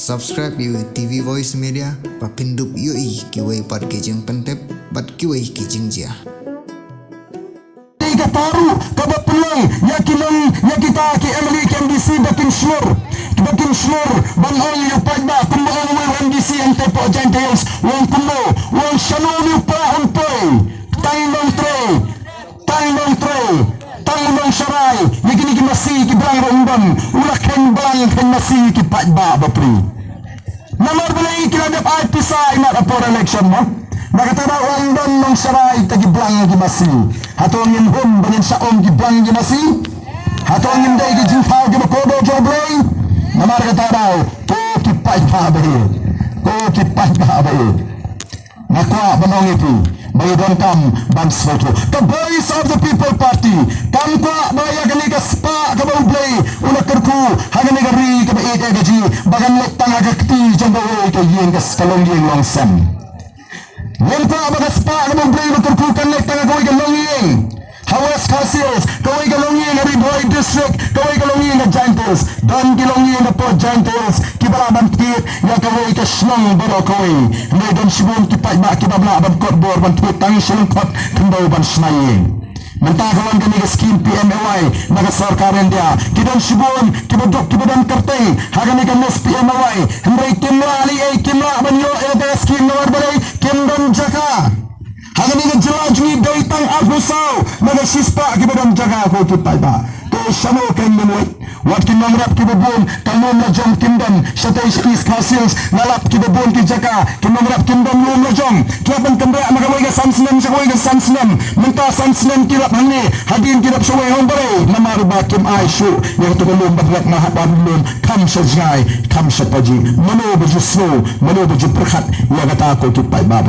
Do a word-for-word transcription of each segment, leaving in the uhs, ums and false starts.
Subscribe ïa u TV Voice Media ba phin dup ïohi kiwei pat ki jingpyntip bad kiwei ki jingjia. Te kata ruh kaba pynlong ïa ki nong, ïa kita ki MLA ki MDC ba kin shlur, ba kin shlur ban ong ïa u paidbah kumba ong uwei u MDC hangtei hapoh Jaintia Hills, u ong kumno, u ong shano u pa un poi, tang Nongtrei, tang Nongtrei, tang Nongsharai, ïa kine ki masi ki blang ruh ym don, u la kheiñ blang kheiñ masi ki paidbah bapli. Namar balei ki la dep ai pisa imat ha por election mo? Na kata daw ym don Nongsharai te ki blang ki masi. Hato ngin hun ba ngin shah ong ki blang ki masi? Hato ngin dei ki jingthaw kiba kordor jong U Blei? Namar kata daw, ko ki paidbah ba ïeit, ko ki paidbah ba ïeit, nga kwah ban ong ïa phi ba ngi donkam ban sngewthuh. Ka Voice of the People Party kam kwah ba ïa kane ka spah kaba U Blei u la kyrkhu ha kane ka ri kaba ïeit ïa ka jong ngi ba kan leit tang ha ka kti jong kawei ka ïing, ka longïing longsem. Ngim kwah ba ka spah kaba U Blei u la kyrkhu kan leit tang ha kawei ka longïing ha West Khasi Hills, kawei ka longïing ha Ri Bhoi District, kawei ka longïing ha Jaintia Hills. Don ki longïing hapoh Jaintia Hills kiba lah ban thied ïa kawei ka shnong baroh kawei. Hynrei don shibun ki paidbah kiba lah ban kot bor ban thied tang sha lyngkot khyndew ban shna ïing. Mynta ka wan kane ka skim PMAY na ka sorkar India, ki don shibun kiba duk kiba don kyrteng ha kane ka list PMAY, hynrei kim lah leh ei, kim lah ban ïoh ïa ka skim namar balei? Kim don jaka. Ha kane ka jylla jong ngi dei tang arphew saw na ka shispah kiba don jaka, ko ki paidbah. Te shano kan ngin wait? Wat ki nongrep kiba bun ka lum la jong kim don, shatei sha East Khasi Hills nga lap kiba bun ki jaka ki nongrep kim don lum la jong. Ki hap ban kynriah na kawei ka san snem sha kawei ka san snem. Mynta san snem ki lap hangne, hadien ki lap shawei, hangno balei? Namar ba kim ai shuh ïa kato ka lum ban rep, nga hap ban lum kham sha jngai kham sha paji. Mano ba ju sngew, mano ba ju pyrkhat ïa kata, ko ki paidbah?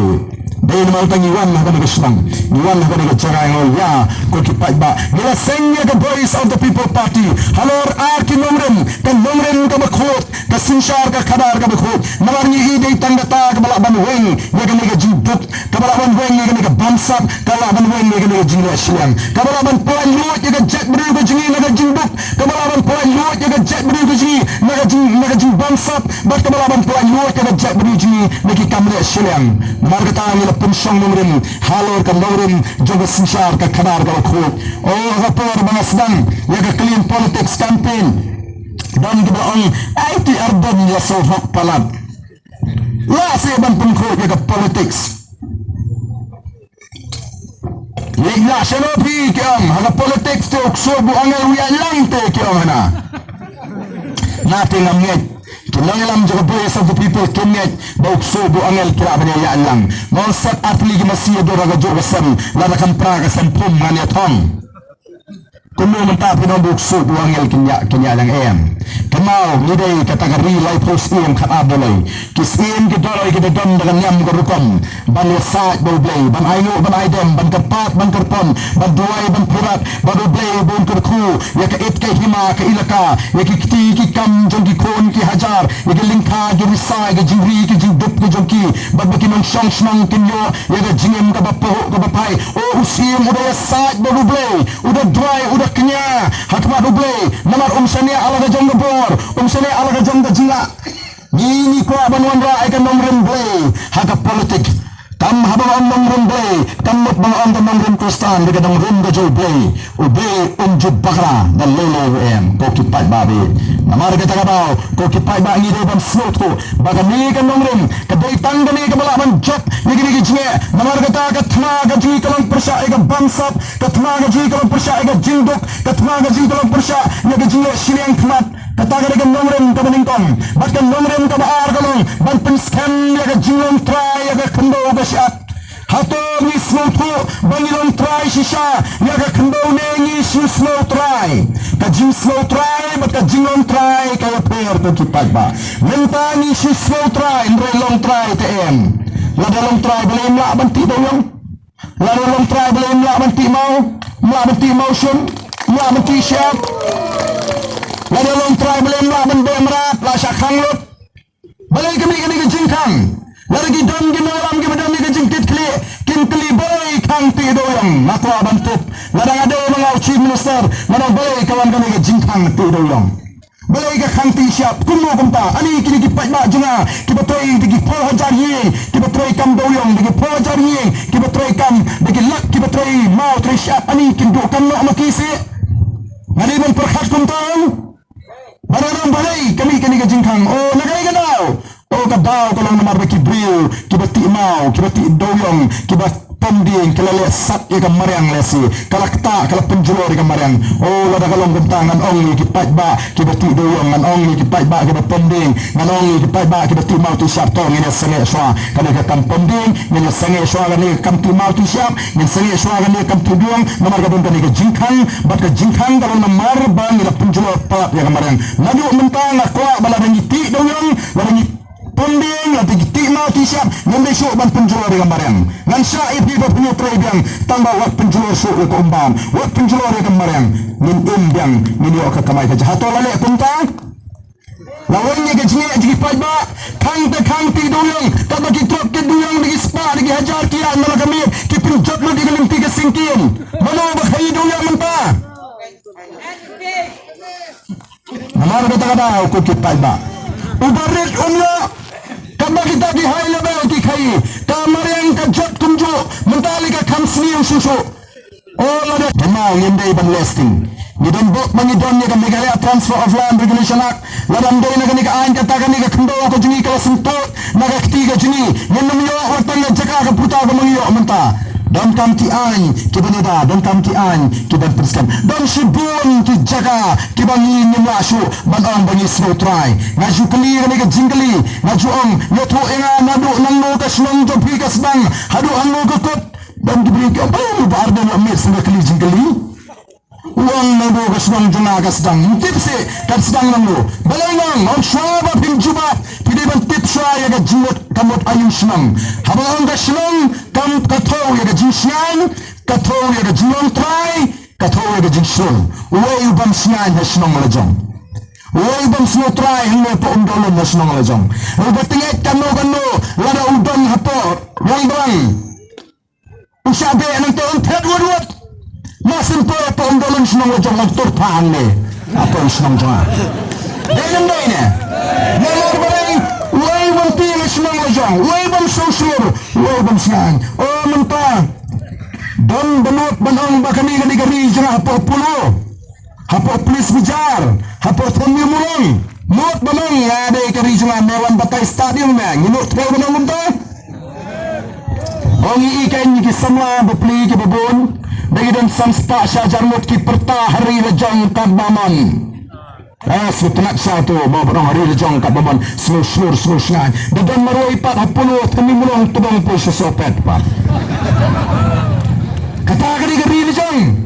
Dei namar kata ngi wan ha kane ka shnong, ngi wan ha kane ka jaka, ngi ong ïa ko ki paidbah, ngi la seng ïa ka Voice of the People Party halor ar ki nongrim, ka nongrim kaba khuid, ka synshar ka khadar kaba khuid. Namar ngi i dei tang kata kaba lah ban weng ïa kane ka jingduk, kaba lah ban weng ïa kane ka bamsap, ka lah ban weng ïa kane ka jingleh shiliang, kaba lah ban pynlait luid ïa ka jaitbynriew ka jong ngi na ka jingduk, kaba lah ban pynlait luid ïa ka jaitbynriew ka jong ngi na ka jing, na ka jingbamsap, bad kaba lah ban pynlait luid ïa ka jaitbynriew jong ngi na ki kam leh shiliang. Namar kata ngi la pynshong nongrim halor ka nongrim jong ka synshar ka khadar kaba khuid. O, ha ka por ba nga sdang ïa ka clean politics campaign, don kiba ong, ai, te ar don ïa sawhok palat. Lah seh ban pynkhuid ïa ka politics. Leit lah shano phi, ki ong, ha ka politics te u ksuid ba u angel u ïaid lang te, ki ong hana. Na te ngam ngeit. Ki nongïalam jong ka Voice of the People kim ngeit ba u ksuid ba u angel ki lah ban ïaid lang. Nga ong set artylli ki masi ïa dur ha kajuh ka sem, lada kham pra ka sem phum ngan ïa thong. Kumno mynta phi ong ba u ksuid ba u angel kin ïaid, kin ïaid lang, em? Kynmaw, ngi dei kata ka ri laiphew syiem khatar doloi. Ki syiem ki doloi ki da don da ka niam ka rukom ban ïasaid bad U Blei, ban ainguh ban aidem, ban kyrpad ban kyrpon, ban duwai ban pyrkhat bad U Blei ba un kyrkhu ïa ka it ka hima ka ilaka, ïa ki kti ki kam jong ki khun ki hajar, ïa ki lyngkha ki risa, ïa ki jingri ki jingdup ki jong ki, bad ba ki nongshong shnong kin ïoh ïa ka jingim kaba pahuh kaba phai. O, u syiem u da ïasaid bad U Blei, u da duwai, u da kñia ha khmat U Blei, namar um shaniah ha la ka jong ka bor, um shaniah ha la ka jong ka jinglah. Ngi, ngi kwah ban wanrah ïa ka nongrim Blei ha ka politik. Kam haba ong nongrim Blei, kam mut ba ong ka nongrim Khristan, ka nongrim ka jong U Blei. U Blei um ju bakla da lei lei ruh, em, ko ki paidbah. Namar kata ka daw, ko ki paidbah, ngi dei ban sngewthuh ba kane ka nongrim ka dei tang kane kaba lah ban jop ïa kine ki jingeh. Namar kata ka thma ka jong ngi ka long pyrshah ïa ka bamsap, ka thma ka jong ngi ka long pyrshah ïa ka jingduk, ka thma ka jong ngi ka long pyrshah ïa ka jingleh shiliang khmat. Kata ka dei ka nongrim kaba nyngkong. Bad ka nongrim kaba ar ka long ban pynskhem ïa ka jinglong trai ïa ka khyndew ka shyiap. Hato ngi sngewthuh ba ngi long trai shisha ïa ka khyndew ne ngi shu sngewtrai? Ka jingsngewtrai bad ka jinglong trai ka ïapher, ko ki paidbah. Mynta ngi shu sngewtrai, hynrei long trai te em? Lada long trai balei ym lah ban tih dewïong? Lada long trai balei ym lah ban tih maw? Ym lah ban tih mawshun? Ym lah ban tih shyiap? Lada long trai balei ym lah ban beh mrad, lah shah khang lut? Balei ka mih kane ka jingkhang? Lada ki don ki nongïalam kiba don ïa ka jingkitkhlieh, kin kylli balei khang tih dewïong. Nga kwah ban tip, lada nga dei ma nga u Chief Minister, nga ong balei ka wan kane ka jingkhang tih dewïong. Balei ka khang ti shyiap kumno kumta? Ani kine ki paidbah jong nga kiba trei da ki phew hajar ïing, kiba trei kam dewiong da ki phew hajar ïing, kiba trei kam da ki lak, kiba trei maw trei shyiap, ani kin duh kam noh ma ki seh? Nga dei ban pyrkhat kumta? Ba nga ong balei ka mih kane ka jingkhang? O, na kaei ka daw? O, ka daw ka long namar ba ki briew kiba tih maw, kiba tih dewiong, kiba pom dieng, ki la leh sat ïa ka mariang lehse, ka la ktah, ka la pynjulor ïa ka mariang. O, lada ka long kumta ngan ong ïa ki paidbah kiba tih dewiong, ngan ong ïa ki paidbah kiba pom dieng, ngan ong ïa ki paidbah kiba tih maw tih shyiap, to ngin ïa sangeh shuwa kane ka kam pom dieng, ngin ïa sangeh shuwa kane ka kam tih maw tih shyiap, ngin sangeh shuwa kane ka kam tih dewiong, namar ka don kane ka jingkhang, bad ka jingkhang ka long namar ba ngi la pynjulor palat ïa ka mariang. Naduh mynta nga kwah ba lada ngi tih dewiong, lada ngi pom dieng, lada ngi tih maw tih shyiap, ngim dei shuh ban pynjulor ïa ka mariang. Ngan shah ïa phi ba phin ïatrei biang, tang ba wat pynjulor shuh ïa ka umbam, wat pynjulor ïa ka mariang. Ngin im biang, ngin ïoh ka kamai kajih. Hato la leh kumta? La wan ïa ka jingeh jong ki paidbah, khang te khang tih dewiong, katba ki trok ki dewiong da ki spah da ki hajar ki ïaid na la ka miet, ki pynjot lut ïa ka lynti ka syngkien. Mano ba khaïi dewiong mynta? Namar kata ka daw ko ki paidbah, u barit um ïoh, katba kita ki high level ki khaïi, ka mariang ka jot kumjuh, mynta lei ka kham sniew shuh shuh. O, lada, dei maw ngim dei ban leh sting. Ngi don bok ba ngi don ïa ka Meghalaya Transfer of Land Regulation Act. Lada ym dei na kane ka aiñ, kata kane ka khyndew ka jong ngi ka la sngewthuh na ka kti ka jong ngi. Ngin ym ïoh wat tang ïa jaka ka puta ka ma ngi ïoh mynta. Donkam ki aiñ kiban ïada, donkam ki aiñ kiban pynskhem. Don shibun ki jaka kiba ngi ngim lah shuh ban ong ba ngi sngewtrai. Nga ju kylli kane ka jingkylli, nga ju ong, ïathuh ïa nga naduh nangno ka shnong jong phi ka sdang haduh hangno ka kut. Don ki briew ki ong, "Ba u Bah Ardent u la mih sha ka kylli jingkylli." U ong, "Naduh ka shnong jong nga ka sdang." Ym tip seh ka sdang nangno. Balei nang ong shuwa ba phim jubab, phi dei ban tip shuwa ïa ka jingmut ka mut aïu shnong. Haba ong ka shnong, kam ka thew ïa ka jingshngaiñ, ka thew ïa ka jinglong trai, ka thew ïa ka jingshlur. Uwei u bym shngaiñ ha shnong la jong. Uwei u bym sngewtrai hangne pa Umdolun ha shnong la jong. Uba tyngeh kano kano, lada u don hapoh Wangdang, u shah beh nangta un thet wut wut. Masin poi pa Umdolun shnong la jong, un tur pha hangne. Hapoh shnong jong nga. Dei ne ym dei ne? Namar balei? Uwei u bym tieng ha shnong la jong, uwei u bym sngewshlur, uwei u bym shngaiñ. O mynta don ba nud ban ong ba kane ka dei ka ri jong nga hapoh Polo, hapoh Police Bazar, hapoh Thonmimulong. Nud ban ong, ïa, dei ka ri jong nga, me wan batai stadium me, ngi nud ban ong kumta. Ong i, i keiñ ki samla bapli kiba bun, ba ki don san spah shi hajar ngut ki pyrta ha ri la jong katba mon. Eh, sngewtynnat sha to, ba ban ong ha ri la jong katba mon, sngewshlur, sngewshngaiñ. Da don marwei pat ha Polo, Thonmimulong, to dang poi sha Sohpet pat. Kata ka dei ka ri la jong.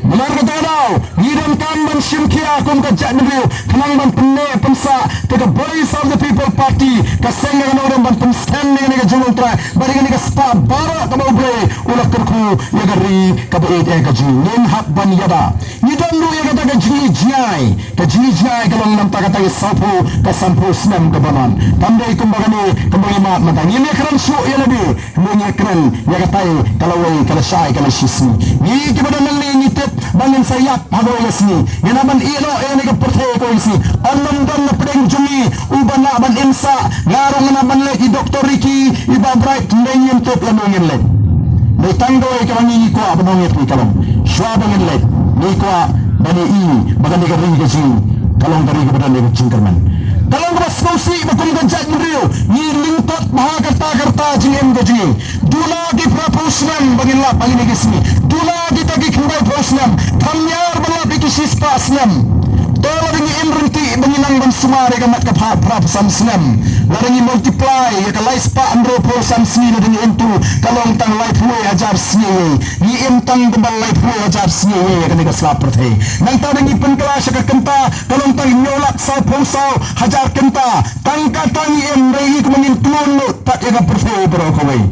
Namar kata ka daw, ngi donkam ban shim khia kum ka jaitbynriew, khnang ban pynneh pynsah, te ka Voice of the People Party, ka seng ka nongrim ban pynskhem ïa kane ka jinglong trai, bad ïa kane ka spah baroh kaba U Blei u la kyrkhu ïa ka ri kaba ïeit ka jong ngi. Ngin hap ban ïada. Ngi don ruh ïa kata ka jingïeit jngai, ka jingïeit jngai ka long namar kata ka sawphew, ka sanphew snem kaba wan. Kam dei kumba kane, kumba ngi mad mynta. Ngim ïakren shuh ïa lade. Ngi ïakren ïa katai ka lawei, ka lashai, ka lashisngi. Ngi kiba don nangne ngi tip ba ngin sa ïap ha kawei ka sngi. Ngin nang ban ïeh noh ïa kane ka pyrthei ha kawei ka sngi. Ym don na pdeng jong ngi uba lah ban im sah. Nga ruh nga nang ban leit, i Doktor Ricky, i Bah Bright, hynrei ngim tip lano ngin leit. Dei tang kawei kaba ngi kwah ban ong ïa phi ka long, shuwa ba ngin leit, ngi kwah ban ïohi ba kane ka ri ka jong ngi ka long ka ri kaba don ïa ka jingkyrmen. Ka long kaba sngewsih ba kum ka jaitbynriew ngi lyngkot bha ka rta ka rta jingim ka jong ngi. Duna ki phraphew snem ba ngin lap ha kine ki sngi. Duna kita ki khyndaiphew snem. Kham ñiar ban lap ïa ki shispah snem. To lada ngi im ryntih ba ngin nang ban sumar ïa ka met ka phra, phraphew san snem. Lada ngi multiply ïa ka laispah hynriewphew san sngi, lada ngi into, ka long tang laiphew hajar sngi. Ngi im tang kumba laiphew hajar sngi ïa kane ka sla pyrthei. Nangta lada ngi pynkylla sha ka kynta, ka long tang hynñiew lak sawphew saw hajar kynta. Tang kata ngi im, hynrei kumba ngin khlun lut pat ïa ka pyrthei baroh kawei.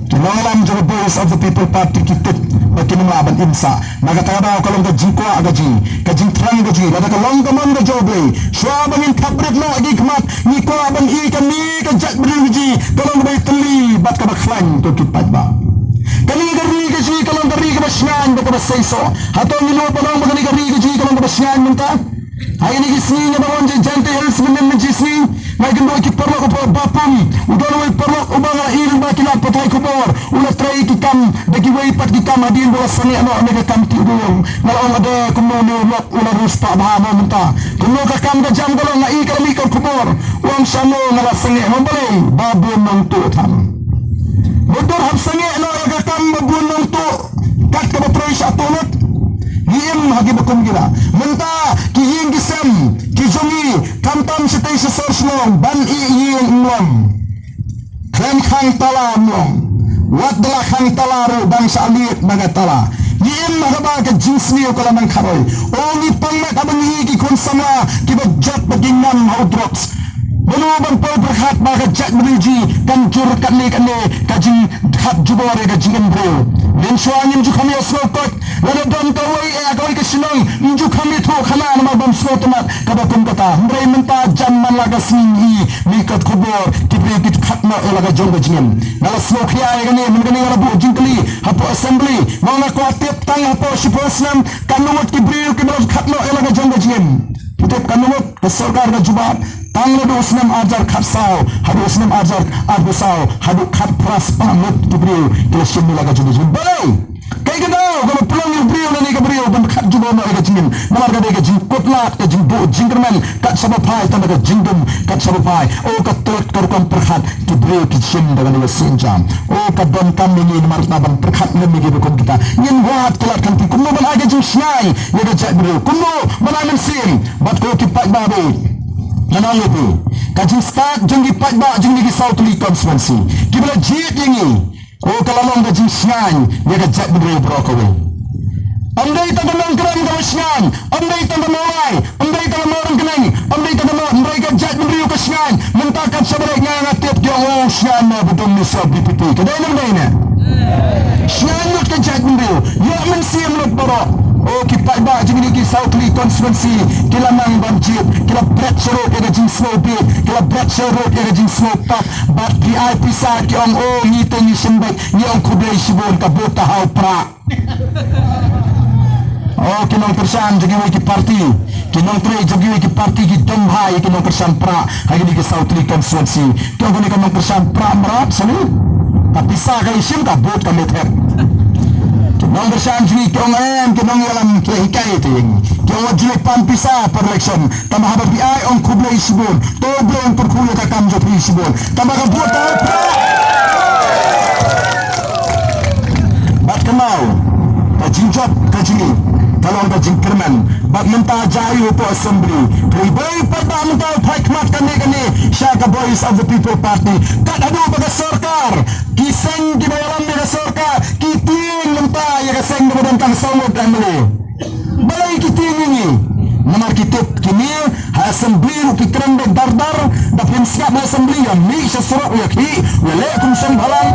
Ki nongïalam jong ka Voice of the People Party ki tip ba kin ym lah ban im sah. Na kata ka daw ka long ka jingkwah ka jong ngi, ka jingthrang ka jong ngi, lada ka long ka mon ka jong U Blei, shuwa ba ngin khapbrip noh ïa ki khmat, ngi kwah ban ïohi kane ka jaitbynriew ka jong ngi ka long kaba ïatylli bad kaba khlaiñ, ko ki paidbah. Kane ka ri ka jong ngi ka long ka ri kaba shngaiñ bad kaba seisoh. Hato ngi nud ban ong ba kane ka ri ka jong ngi ka long kaba shngaiñ mynta? Ha kine ki sngi nga dang wan sha Jaintia Hills mynhynnin shi sngi, nga ïakynduh ki paralok hapoh Bapum, u don uwei u paralok uba nga la ïohi ba ki la pathai khubor, u la trei ki kam da kiwei pat ki kam hadien ba la sangeh noh na ka kam tih rung. Nga la ong, ade kumno une u lok u la riewspah bha mo mynta. Kumno ka kam ka jam ka long, nga ïohi ka la mih ka khubor. U ong shano nga la sangeh mo, balei ba bun nongtuh than. Mutdur hap sangeh noh ïa ka kam ba bun nongtuh. Kat kaba trei sha tuh lut. Ngi im ha kiba kum kila. Mynta ki ïing ki sem ki jong ngi, khamtam shatei sha sor shnong ban ïeh ïing ym long. Khlem khang tala ym long. Wat da la khang tala ruh dang shah liet na ka tala. Ngi im ha kaba ka jingsniew ka la nang kharoi. O ngi pang met haba ngi ïohi ki khun samla kiba jot ba ki ngam ha u drugs. Mano ban poi pyrkhat ba ka jaitbynriew jong ngi kan jur katne katne ka jingkhat jubor ïa ka jingim briew. Mynshuwa ngim ju kham ïohsngew koit. Lada don kawei eh ha kawei ka shnong, ym ju kham ïathuh khana namar bym sngewtynnat kaba kum kata. Hynrei mynta jan man la ka sngi ngi ïohi mih ka khubor ki briew ki khat noh ïa la ka jong ka jingim. Nga la sngewkhia ïa kane, mynta kane nga la buh jingkylli hapoh assembly. Nga ong nga kwah tip tang hapoh shiphew snem katno ngut ki briew kiba la khat noh ïa la ka jong ka jingim. Phi tip katno ngut? Ka sorkar ka jubab, tang naduh u snem ar hajar khatsaw haduh u snem ar hajar arphew saw haduh khatphra spah ngut ki briew ki la shim ïa la ka jong ka jingim. Balei? Kaei ka daw kaba pynlong ïa u briew lane ka briew ban khat jubor noh ïa ka jingim? Namar ka dei ka jingkut lad, ka jingbuh jingkyrmen kat shaba phai, tang da ka jingdum kat shaba phai. O ka tlot ka rukom pyrkhat ki briew ki shim da kane ka sienjam. O ka donkam ïa ngi namar kata ban pyrkhat lem ïa kiba kum kita. Ngin wad ka lad kan phi kumno ban ai ka jingshngaiñ ïa ka jaitbynriew, kumno ban ai mynsiem. Bad ko ki paidbah, ngan ong ïa phi, ka jingstad jong ki paidbah jong ngi ki South Philly constituency kiba la jied ïa ngi, o ka la long ka jingshngaiñ ïa ka jaitbynriew baroh kawei. Ym dei tang ka nongkren kaba shngaiñ, ym dei tang ka nonglai, ym dei tang ka nongryngkneng, ym dei tang ka nong, hynrei ka jaitbynriew ka shngaiñ. Mynta kat shaba leit nga, nga tip ki ong, o shngaiñ ma ba dum ni sa B P P. Ka dei ne ym dei ne? Shngaiñ lut ka jaitbynriew. Ïoh mynsiem lut baroh. O ki paidbah jong ngi ki South Philly constituency ki la nang ban jied, ki la bret sharud ïa ka jingsngew bieit, ki la bret sharud ïa ka jingsngew pap. Bad phi ai pisa ki ong, o ngi te ngi shim beit, ngi ong khublei shibun, ka vote ka ha u prah. O ki nongkyrshan jong kiwei ki party, ki nongtrei jong kiwei ki party ki dom bha ïa ki nongkyrshan prah ha kine ki South Philly constituency. Ki ong kane ka nongkyrshan prah mrad sani. Ka pisa ka ïashim, ka vote ka methep. Ki nongkyrshan jong ngi ki ong em, ki nongïalam ki hikai te ïa ngi. Ki ong wat ju leit pan pisa por election. Tangba haba phi ai ong khublei shibun. To U Blei un kyrkhu ïa ka kam jong phi shibun. Tangba ka vote ka ha u prah. Bad kynmaw, ka jingjop ka jong ngi ka long ka jingkyrmen. Bad mynta jia ïa u hapoh assembly. Hynrei ba u paidbah mynta u phai khmat kane kane sha ka Voice of the People Party. Kat haduh ba ka sorkar, ki seng kiba ïalam ïa ka sorkar ki tieng mynta ïa ka seng kaba don tang saw ngut M L A. Balei ki tieng ïa ngi? Namar ki tip kine ha assembly ruh ki kren beit dar dar, da phin sngap ha assembly ïa mih sha surok ïa khih ïa leh kum seng bhalang.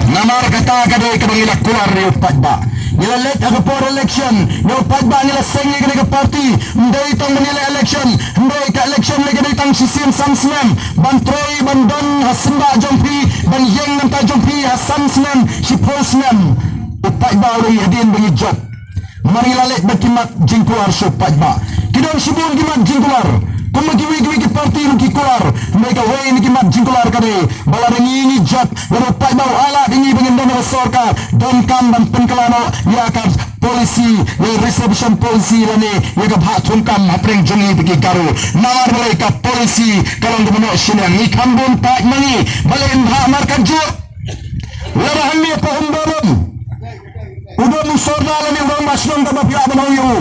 Namar kata ka dei kaba ngi la kular ïa u paidbah. Ngi la leit ha ka por election ïa u paidbah, ngi la seng ïa kane ka party. Ym dei tang ban ïaleh election, hynrei ka election lei ka dei tang shisien san snem ban trei ban don ha syndah jong phi, ban ïeng na bynta jong phi ha san snem, shiphew snem. U paidbah u dei hadien ba ngi jop. Namar ngi la leit bad ki mat jingkular sha u paidbah. Ki don shibun ki mat jingkular. Kumba kiwei kiwei ki party ruh ki kular. Hynrei kawei na ki mat jingkular ka dei ba lada ngi ngi jop, lada u paidbah u ai lad ïa ngi ba ngin don ha ka sorkar, donkam ban pynkylla noh ïa ka policy, ïa reservation policy lane ïa ka bhah thungkam hapdeng jong ngi bad ki Garo. Namar balei? Ka policy ka long kaba noh shiliang. Ngi kham bun paid ma ngi. Balei ym bhah markatjuh? Lada hangne hapoh Umdolum u don u sordar lane u rangbah shnong kaba phi lah ban ong ïa u.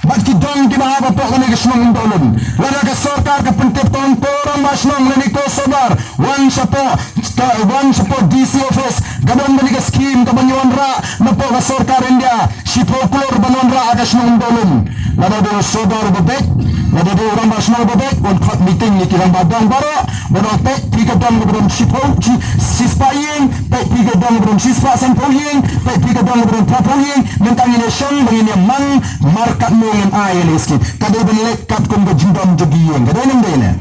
Bad ki don kiba hap hapoh kane ka shnong Umdolum. Lada ka sorkar ka pyntip, ka ong ko rangbah shnong lane ko sordar, wan shapoh, ka, wan shapoh D C office, ka don kane ka skim kaba ngi wanrah napoh ka sorkar India. Shiphew klur ban wanrah ha ka shnong Umdolum. Lada dei u sordar uba beit, lada dei u rangbah shnong uba beit, un khot meeting ïa ki rangbah dong baroh, ban ong peit phi ka dong kaba don shiphew, shi, shispah ïing, peit phi ka dong kaba don shispah sanphew ïing, peit phi ka dong kaba don phraphew ïing, mynta ngin ïa shong ba ngin ïa mang markatno ngin ai ïa kane ka skim. Ka dei ban leit katkum ka jingdon jong ki ïing, ka dei ne ym dei ne?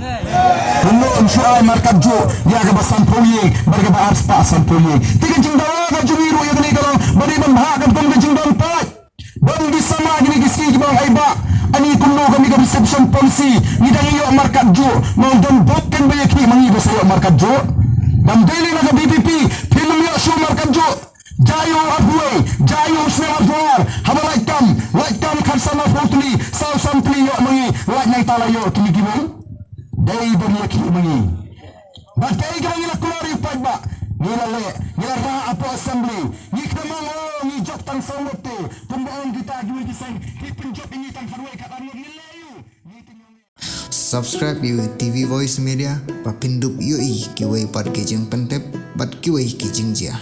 Kumno yn shu ai markatjuh ïa kaba sanphew ïing bad kaba arspah sanphew ïing? Te ka jingdawa ka jong ngi ruh ïa kane ka long ba dei ban bhah katkum ka jingdon paid. Ba Ym di sama kine ki sngi kiba ong ai ba ani kumno kane ka reservation policy, ngi dang ïoh markatjuh. Mo, dang bok kan ba ïa ki ma ngi ba sa ïoh markatjuh. Dang dei lei na ka V P P phim ïoh shuh markatjuh. Jia ïoh arphew, jia ïoh snem arphew ar. Haba lait kam, lait kam khatsan arphew tylli, saw san tylli ïoh ma ngi, lait nangta la ïoh kine kiwei. Dei ba ngi ïa ki ma ngi. Bad kaei kaba ngi la kular ïa u paidbah, ngi la leh, ngi la rah hapoh assembly. Ngi khlem ong, oh, ngi jop tang saw ngut te, kumba ong kita kiwei ki seng, ki pynjop ïa ngi tang khatwei khatar ngut, ngi leh ïa u. Ngi pynjop ïa u. Subscribe ïa u T V Voice Media ba phin dup ïohi kiwei pat ki jingpyntip bad kiwei ki jingjia.